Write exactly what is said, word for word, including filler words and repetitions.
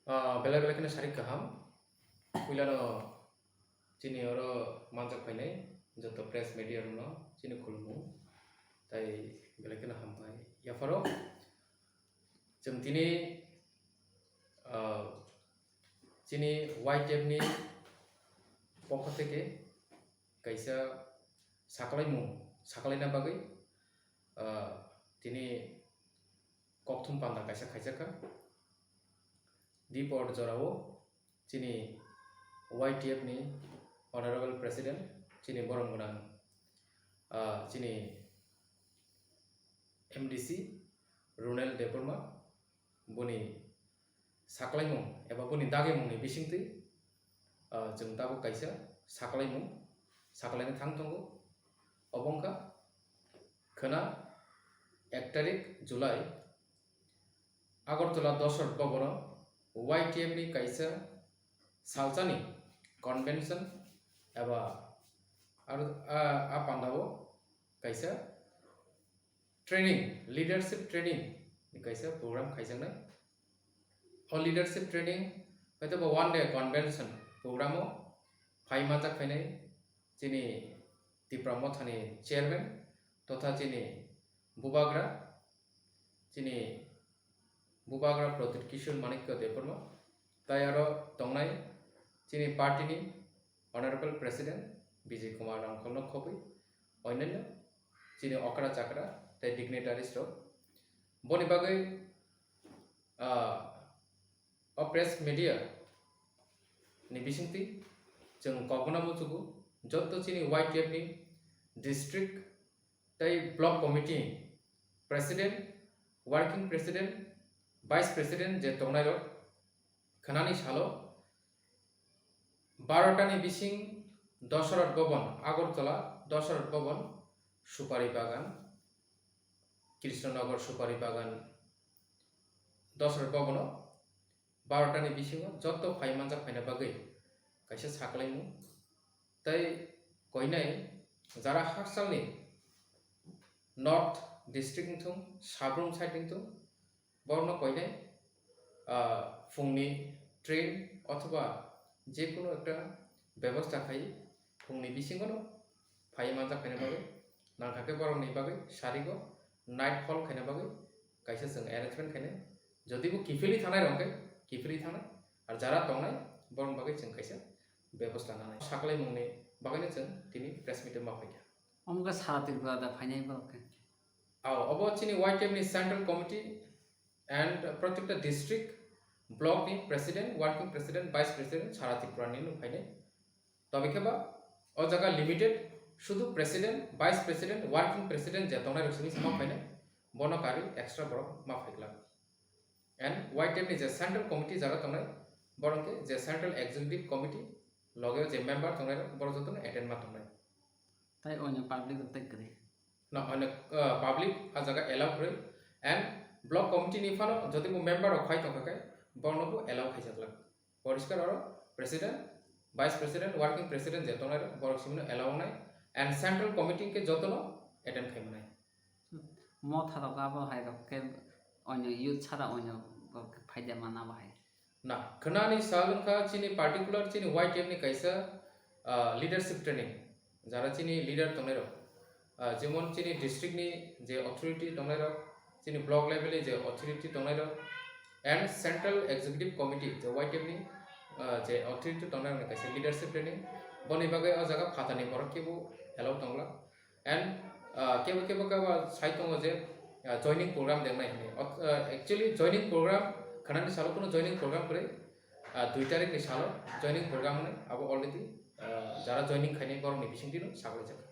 Ah, belai belai kheno sarik kaham. Puilano chini oro manjak phainai joto press media rokno chini khulumung. Tai belai kheno hambai. Yapharo chwng tini, ah, chini Y T F ni pokho theke kaisa saklaimung saklaina bagwi, ah, tini kokthum panda kaisa khaijakha. Dipor jorao chini Y T F ni Honorable President, chini borom gwnang, ah, chini M D C Ronel Debbarma, boni saklaimung eba boni dagimungni bisingtwi, ah, chwng tabuk kaisa saklaimung saklaina thang tongo. Obo wngkha khwna ek tarik July Agartala Dosrat Bhavan o Y T F ni kaisa salsani convention eba aro a, a pandao kaisa training, leadership training ni kaisa program khaijaknai. O leadership training hwnkhe bo one day convention program o phai manjak phainai chini Tipra Mothani chairman totha chini bubagra, chini bubagra Pradyut Kishore Manikya Debbarma, tai aro tongnai chini party ni Honorable President Bijay Kumar Ramkholno khobwi onyanyo chini okra chakra tei dignitaries rok. Boni bagwi, ah, o press media ni bisingtwi chwng kokno muchugo, joto chini Y T F ni district tei block committee president, working president, vice president je tongnai rok khwnani salo barota ni bising Dosrat Bhavan, Agartala Dosrat Bhavan, Supari Bagan, Krishnanagar Supari Bagan, Dosrat Bhavan o barota ni bisingo joto phai manjak phaina bagwi kaisa saklaimung. Tei koinai jara hakchalni North district wngthung, Sabrum side wngthung, borokno koinai, ah, phungni train othoba jekunu ekta bebosta khai phungni bisingono phai manjak phaina bagwi nangkha khe borokni bagwi sarigo night hall khaina bagwi kaisa chwng arrangement khainai. Jodi bo kiphilwi thangnai rok khe kiphilwi thangnai, ar jara tongnai borokni bagwi chwng kaisa bebosta nanai. Saklaimungni bagwino chwng tini press meet-o ma phaikha. Omo khe sara Tripura da phainai borok khe? Ao, obo chini Y T F ni Central Committee and protekta district, block ni president, working president, vice president sara Tripura ni no phainai. Tobikhe ba o jaga limited, sudu president, vice president, working president je tongnai rok simi sama phainai, bono karwi extra borok ma phaiglak. And Y T F ni je central committee jara tongnai, borok khe je central executive committee loge je member tongnai rok, borok jotono attend ma tongnai. Tai onyo public rok tai kwrwi? Na, onyo, uh, public a jaga allow kwrwi. And block committee ni phano jodi bo member rok phai tongkha khe, borokno bo allow khaijaklak. Poriskar oro president, vice president, working president je tongnai rok, borok simino allow wngnai. And central committee khe jotono attend khai mwnai. Motha rok abo hai rok khe onyo youth sara onyo rok khe phaida mana bo hai. Na, khwnani sal wngkha chini particular chini Y T F ni kaisa, ah, leadership training, jara chini leader tongnai rok, ah, jemon chini district ni je authority tongnai rok, chini block level ni je authority tongnai rok, and central executive committee je Y T F ni, ah, je authority tongnai rok ni kaisa leadership training, boni bagwi o jaga phatani borok kebo allow tongla. And, ah, kebo kebo kebo sai tongo je, ah, joining program dengnai hinwi. Ot-, ah, actually joining program khwnani salo kuno joining program kwrwi, ah, dui tarik ni salo joining program hinwi abo already, ah, jara joining khainai borokni bisingtwi no sagwi jakha.